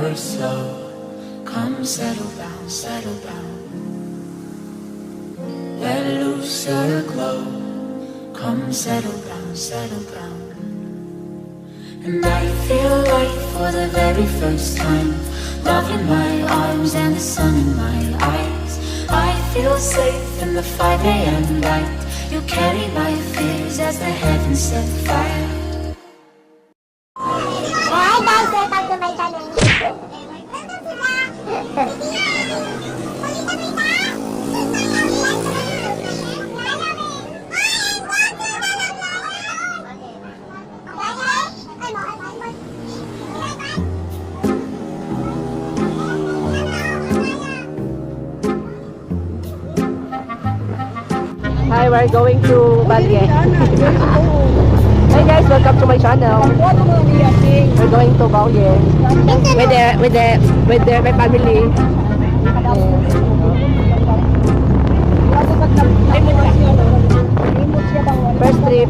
your slow. Come settle down, settle down. Let loose your glow. Come settle down, settle down. And I feel like for the very first time, love in my arms and the sun in my eyes. I feel safe in the 5 a.m. light. You carry my fears as the heavens set fire. Hi guys! Welcome to my channel. Welcome sila! Hi, we're going to Balye. Hi guys, welcome to my channel. We're going to Balye with the my family. Yes. First trip.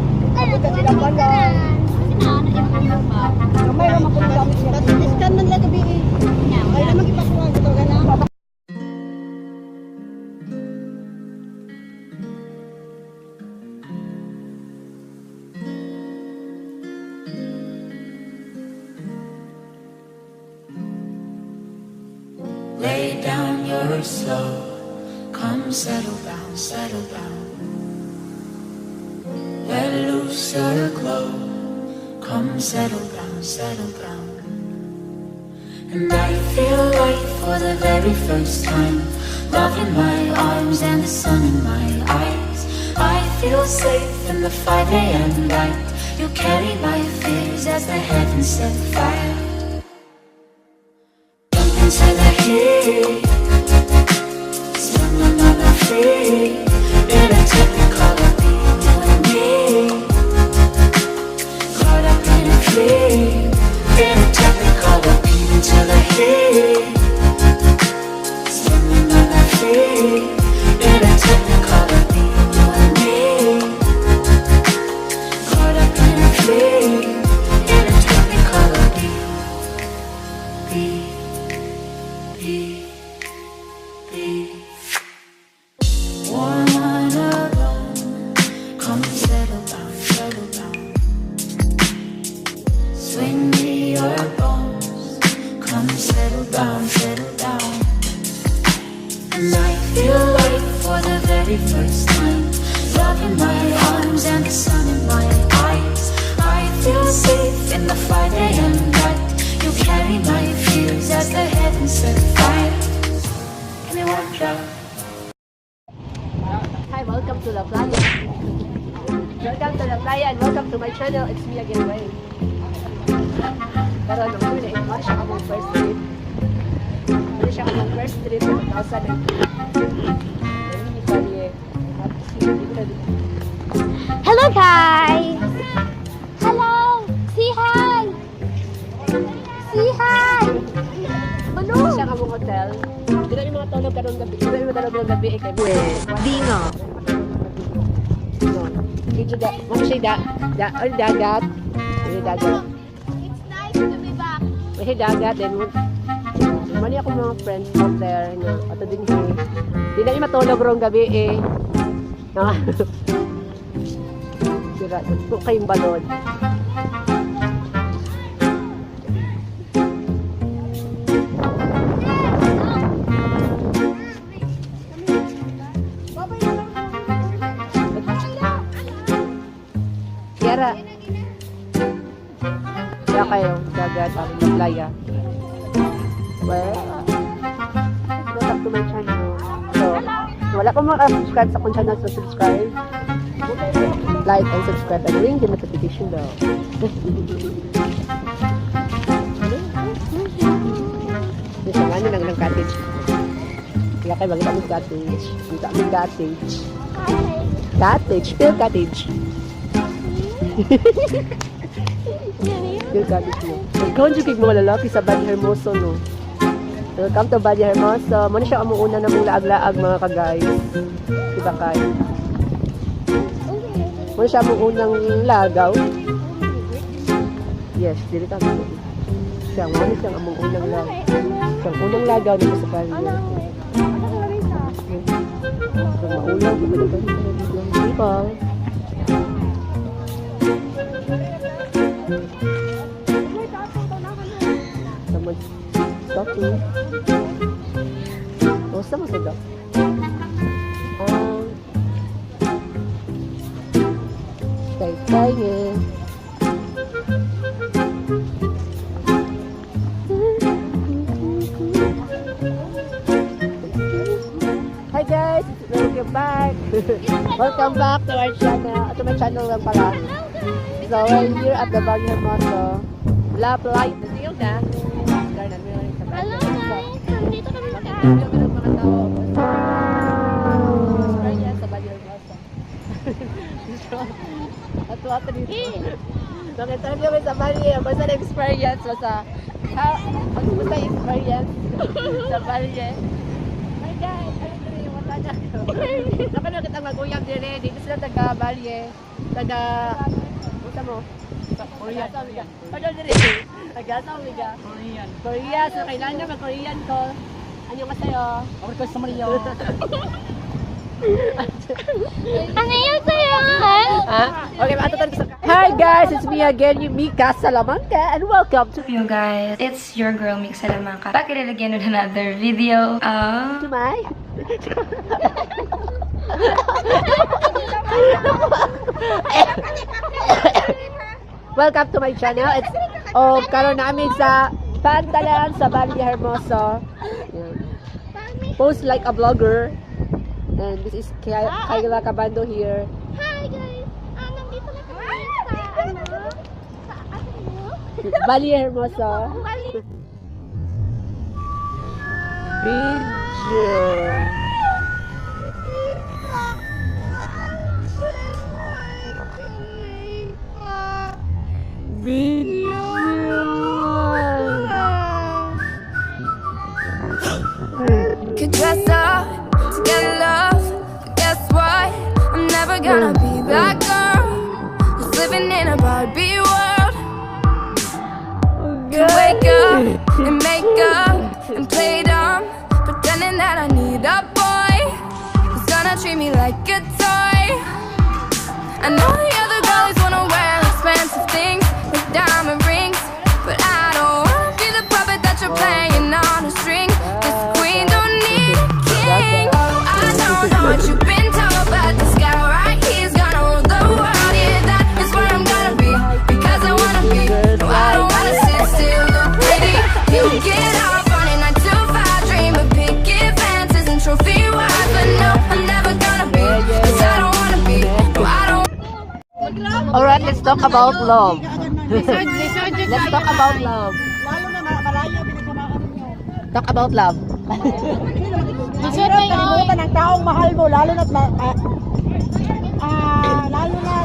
Lay down your slow. Come settle down, settle down. Let loose your glow. Come settle down, settle down. And I feel like for the very first time, love in my arms and the sun in my eyes. I feel safe in the 5 a.m. light. You carry my fears as the heavens set fire. Jump into the heat. Spend another free in a technicolor beam, you and me. Caught up in a dream in a technicolor beam into the heat. Spend another free in a technicolor beam, you and me. Caught up in a dream in a technicolor beam. B B B. Warm on a bone. Come settle down, settle down. Swing me your bones. Come settle down, settle down. And I feel like for the very first time, love in my arms and the sun in my eyes. I feel safe in the 5 a.m. light. You carry my fears as the heavens set fire. Give me one drop. Hi, welcome to La Playa. Welcome to La Playa and welcome to my channel. It's me again, Ray. Pero ano, muna eh, muna siya kamong first trip. Muna siya kamong first trip 2008. Hello guys! Hello! Say hi! Say hi! Ano? Muna siya kamong hotel. Di na yung mga tulog karong gabi. Di na yung mga tulog karong gabi eh kay Dingo. No. Medyo da, muna siya da, da, ay, dagat. Ay, dagat. It's nice to be back. May dagat then mali ako mga friends out there na ato din eh. Di na matulog rong gabi eh. No. Dira, kung kayong balod. Kiara. Kaya kayo, dagat, ang playa. Well, welcome to my channel. So, wala pa mga subscribe sa akong channel, so subscribe. Like and subscribe and ring the notification bell. Bisa nga nang ng cottage. Kaya kayo magita ng cottage. Dito ang cottage. Cottage. Feel cottage. Feel cottage mo. Ikaw ang mga lalaki sa Bad Hermoso, no? Welcome to Valle Hermoso. Muna siya ang una na mong laag-laag mga ka-guys. Diba kay? Muna siya ang unang lagaw. Yes, dili ta. Siya, mao ni siyang among unang love. Siyang unang lagaw nito sa Valle. So, maulaw, gumalagan ng people. Someone's talking. Oh, someone's a dog. Tay tay eh. Hi guys! Welcome back! Welcome back to our channel. To my channel lang pala. So we're here at the Baguio Hermoso. La Playa. Tingnan ka. Hello guys! Nandito kami sa Mag-interview ka ng mga tao. Experience sa Baguio Hermoso. At ato dito. Mag-interview kami sa Baguio. Basta na experience. Basta, ha, basta experience sa Baguio. Hi guys! Ano ito yung mata niya? Nakano kitang maguyab dire. Dito sila taga Valle. Taga... Unsa mo? Korea. Taga dire. Taga sa Omiga. Korean. Korea. So kailangan na mag-Korean ko. Ano ka sa'yo? Ako ko sa Maria. Ano yun sa'yo? Ha? Okay, maatatan ko sa... Hi guys! It's me again, yung Mika Salamanca, and welcome to You guys, it's your girl Mik Salamanca. Back at it again with another video. To my... Welcome to my channel. It's oh, karon namin sa Pantalan sa Valle Hermoso. Yan. Post like a vlogger. And this is Kayla Cabando here. Hi guys! Ah, nandito na kami sa ano? Sa asan mo? Valle Hermoso. Bali. Video. Video. Could dress up to get love, but guess what? I'm never gonna be that girl who's living in a Barbie world. Could wake up and make up and play dumb, pretending that I need a boy who's gonna treat me like a toy. I know the other girlies wanna wear expensive things like diamond rings, but I don't wanna be the puppet that you're playing on a string. This queen don't need a king. I don't know what you've been told, but this guy right here's gonna rule the world. Yeah, that is where I'm gonna be because I wanna be. No, I don't wanna sit still, look pretty. You get off on a 9 to 5, dream of picket fences and trophy wives, but no, I'm never gonna be. 'Cause I don't wanna be. No, I don't. Alright, let's talk about love. Let's talk about love. Lalo na malayo pinagsamahan ninyo. Talk about love. Mahirap kalimutan ang taong mahal mo lalo na lalo na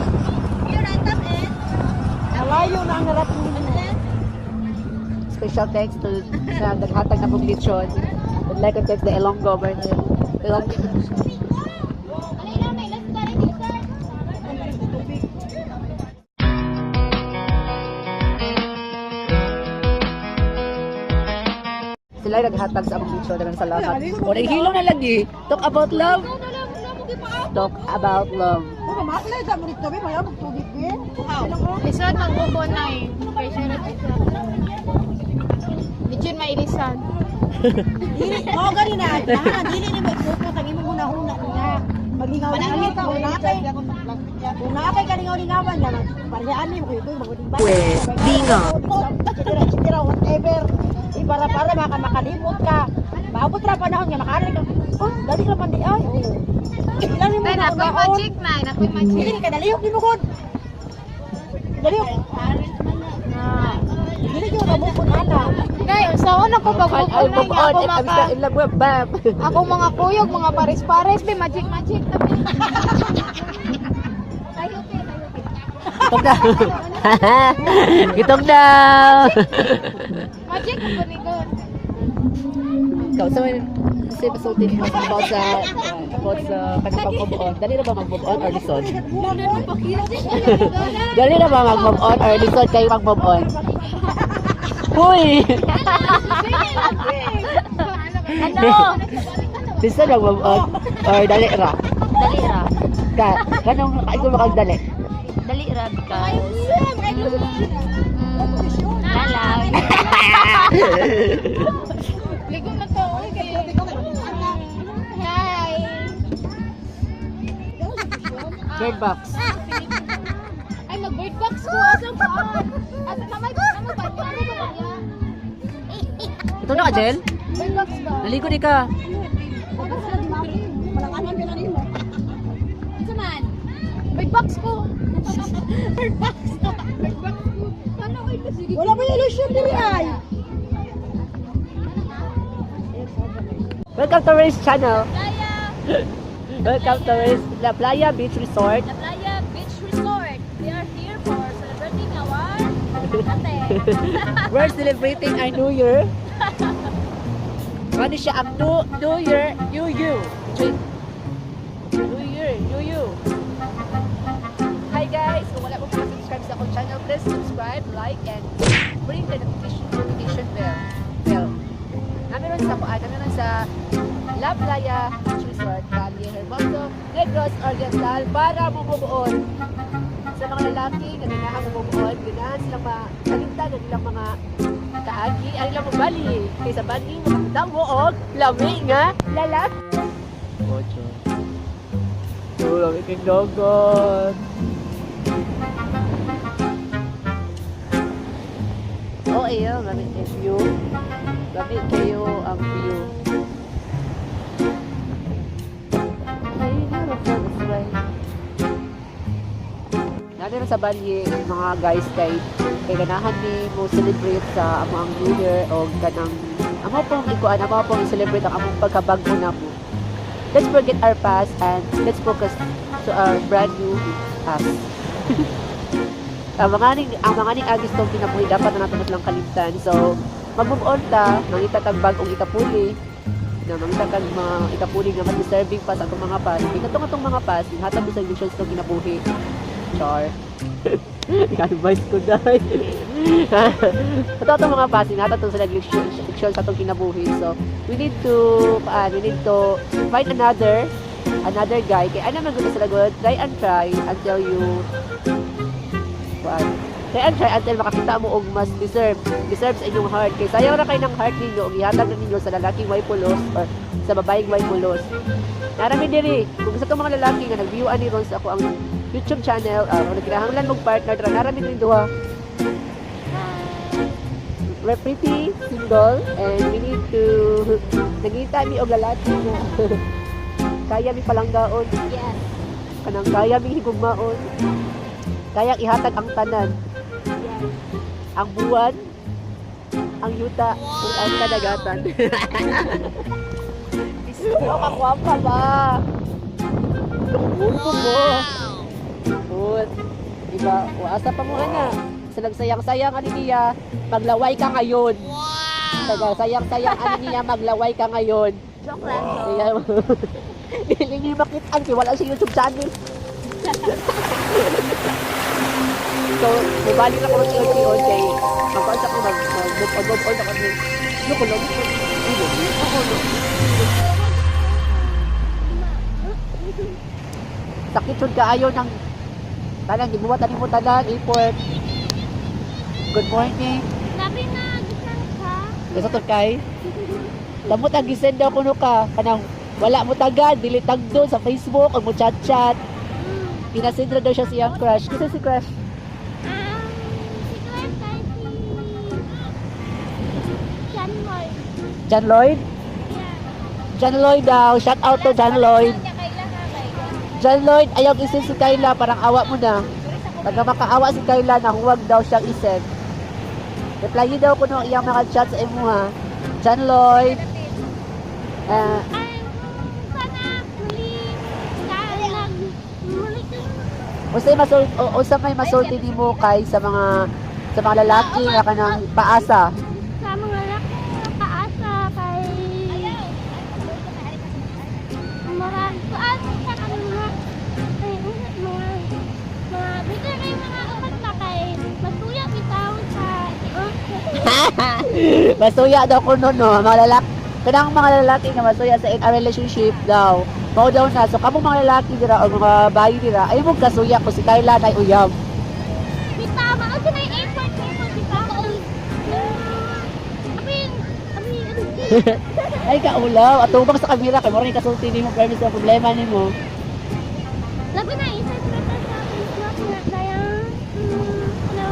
malayo na ang narating ninyo. Special thanks to sa naghatag na pong lechon. I'd like to thank the Ilonggo. Ilonggo. Sila yung naghatag sa among lechon. Daghang salamat. O, naghilo na lagi. Talk about love. Talk about love. Kung maklay sa mo dito, may amog tubig eh. Lisod mang na eh. Kay siya na Lechon mailisan. Dili, mao gani na. Na, dili ni mo ipupot ang imong hunahuna niya. Maglingaw-lingaw ka, kung naa kay kalingaw-lingawan niya, parehaan ni mo kayo maguling ba? Bingo. Etcetera, etcetera, whatever. Di para para maka makalimot ka. Maabot ra panahon nga makaari ka. Oh, dali ra man di ay. Ilang ni mo Nay, nakoy na magic na. Nakoy magic. Dili ka dalihok ni mo gud. Dalihok. Dili jud ka mukon ana. Nay, unsaon ako pag I'll na move niya on ako if I'm maka still in love with Bam. ako mga kuyog, mga pares-pares, be magic magic. Itong na. Itong na. Magic ako ni God. Ikaw, so, kasi pasulti mo about sa kanang pag-move on. Dali na ba mag-move on or lisod? Dali na ba mag-move on or lisod kayo mag-move on? Hoy! Ano? Sisa lang move on. Or dali ra. Dali ra. Ka, kanong ay ko makagdali. Dali ra because lalang. Ligo na to. Uy, kayo. Hi. Bird box. Ay, mag-bird box ko. Asa pa? Asa na may ano ba? Ano ba niya? Ito na ka, Jel? Bird box ba? Naligo ni ka. Asa man? Bird box ko. Bird box. Bird box ko. Paano ko ito? Sige. Wala ba yung illusion diri ay? Welcome to Ray's channel. Welcome to Ray's La Playa Beach Resort. La Playa Beach Resort. We are here for celebrating our ate. We're celebrating our New Year. Ano siya ang New Year, New You. New Year, New You. Hi guys! Kung wala pa po subscribe sa akong channel, please subscribe, like, and ring the notification bell. Bell. Nameron sa kuan, nameron sa La Playa Beach Resort, Valle Hermoso, Negros Oriental para mumubuon sa mga lalaki nga ganahan mumubuon, ganahan silang makalimtan ang ilang mga kaagi, ang ilang mga bali. Kaysa bali, makakita mo og lami nga lalaki. Ocho. Oh, lami kay dagat. Oh, iyo, lami kay view. Lami kayo ang view. Ay, never felt this way. Nandito sa Balye, mga guys, kay kay ganahan mi mo celebrate sa among New Year o kanang amo pong ikuan, amo pong i-celebrate ang among pagkabag-o namo. Let's forget our past and let's focus to our brand new us. Ang mga ning agis tong kinabuhi dapat na nato lang kalimtan. So, mag-move on ta, mangita tag bag-ong ikapuli, na mangita kag mga ikapuli nga mas deserving pa sa atong mga past. Kay katong atong mga past, hatag sa visions tong kinabuhi. Char. I-advise ko dahil. Ito itong mga passing, natin itong sila leksyon sa itong kinabuhi. So, we need to, paan, we need to find another guy. Kaya ano man gusto sila good, try and try until you, paan, try and try until makakita mo og mas deserve sa inyong heart. Kaya sayaw ra kay ng heart ninyo, og ihatag na ninyo sa lalaking way pulos or sa babaeng way pulos. Narami diri, kung gusto itong mga lalaki nga nag-view ani ron sa ako ang YouTube channel, kung nagkinahanglan mong partner, tara narami diri duha. We're pretty single and we need to nagita mi og lalaki nga kaya mi palanggaon. Yes. Kanang kaya mi higugmaon. Kaya ihatag ang tanan. Yes. Ang buwan, ang yuta, ug ang kadagatan. Oh, kakwapa ba? Gusto mo. Good. Diba? O, asa pa mo ana? Sa nagsayang-sayang ani niya, maglaway ka ngayon. Wow! Sayang-sayang ani niya, maglaway ka ngayon. Joke lang. Kaya, dili niyo makitaan kay wala siya YouTube channel. So, mubalik na ko ng tion kay magkuan sa ko mag mag move on ako ni Loko loko. Ako no. Sakit jud kaayo ng tanan gibuhat ani mo tanan import. Good morning. Labi na, gisan ka. Gusto to kay? Lamot ang gisend daw kuno ka kanang wala mo tagad dili tagdo sa Facebook o mo chat chat. Pinasend ra daw siya sa iyang crush. Kinsa si crush? Si Claire kay si John Lloyd. John Lloyd? Yeah. John Lloyd daw. Shout out to John Lloyd. Niya kay Laha kay. John Lloyd, ayaw isend si Kayla. Parang awa mo na. Pagka makaawa si Kayla na huwag daw siyang isend. Reply daw kuno iyang mga chat sa imo ha. John Lloyd. Ah, Ay, sana muli ka muli ka. Usa may masulti nimo kay sa mga lalaki nga kanang paasa. Sa mga laki nga paasa kay murag kuan sa kanang mga ay, mga bitter kay mga upat na kay matuya bitaw sa Masuya daw kuno, no, mga lalaki. Kanang mga lalaki nga masuya sa in a relationship daw. Mao daw na. So kamo mga lalaki dira o mga bayi dira, ay mo kasuya ko si Kyla na uyab. Bitaw, mao siya na yung effort nimo, bitaw. Amin, amin, amin. Ay kaulaw, atubang sa kamera kay mo rin kasulti nimo permis ang problema nimo. Labi na, isa sa sa Facebook na dayang, no,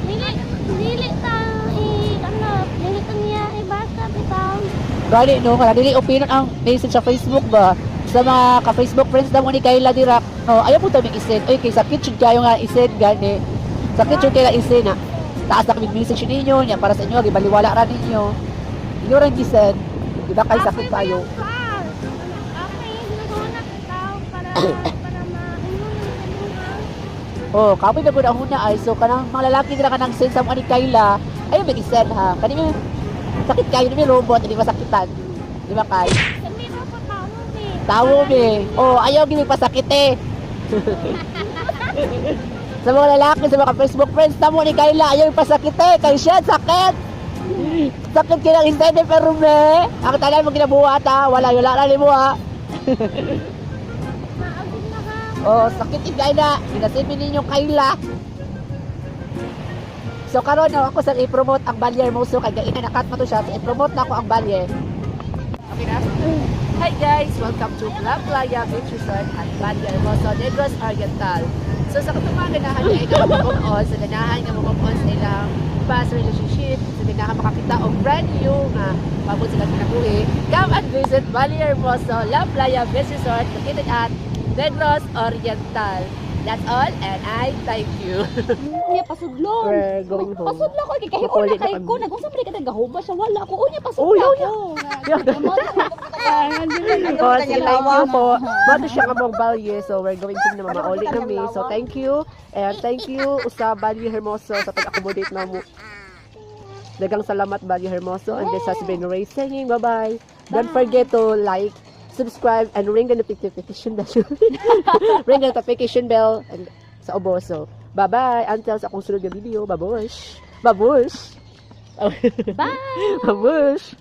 dili, dili ta, i, ano, dili ta niya, ibasa, bitaw. Gani no, kana dili opinion ang message sa Facebook ba sa mga ka-Facebook friends na mo ni Kayla dira. No, ayaw po taming isend. Oy, kay sakit jud kayo nga isend gani. Sakit jud kayo nga isend na. Taas na kami message ninyo niya para sa inyo, gibaliwala ra ninyo. Inyo ra gisend. Di ba kay sakit kayo? Okay, ginagawa na bitaw para ma, ano, Oh, kapoy na gud ang huna ay so kanang mga lalaki dira kanang send sa mga ni Kayla, ayaw mag isend ha. Kani mi sakit kayo ni robot, di masakitan. Di ba kay? Kami mo pa tao eh. Tawo mi. Oh, ayaw gini pasakit eh. Sa mga lalaki, sa mga Facebook friends, tamo ni Kayla, ayaw pasakit eh. Kay siya, sakit. Sakit kinang isend eh, pero me. Ang tanan mo ginabuhat ha. Wala, wala na mo ha. Maagin na ka. Oh, sakit igay na. Ginasilbi ninyo Kayla. So karon na ako sa i-promote ang Valle Hermoso kay gaina nakat mo to siya. So, i-promote na ako ang Valle. Okay na? Hi guys! Welcome to La Playa Beach Resort at Valle Hermoso, Negros Oriental. So sa katong mga ganahan niya nga move on, sa ganahan nga move on sa ilang past relationship, sa ganahan makakita og brand new nga mabot sila kinabuhi, come and visit Valle Hermoso, La Playa Beach Resort located at Negros Oriental. That's all and I thank you. Unya pasudlon. We're going home. Pasudlo ko kay kahimo Makulit na na kay kami. ko nag-unsa man ka nagahuba siya wala ko unya Oh, pasudlo yeah, ko. Oh, sige, thank you po. Bato siya nga mong Balye. So, we're going to na mamauli kami. So, thank you. And thank you, Usa Balye Hermoso, sa pag-accommodate na mo. Dagang salamat, Balye Hermoso. And this has been Ray singing. Bye-bye. Don't forget to like, subscribe, and ring the notification bell. Ring the notification bell and sa ubo. So, bye-bye. Until sa akong sunod nga video. Babush! Babush! Bye! Babush!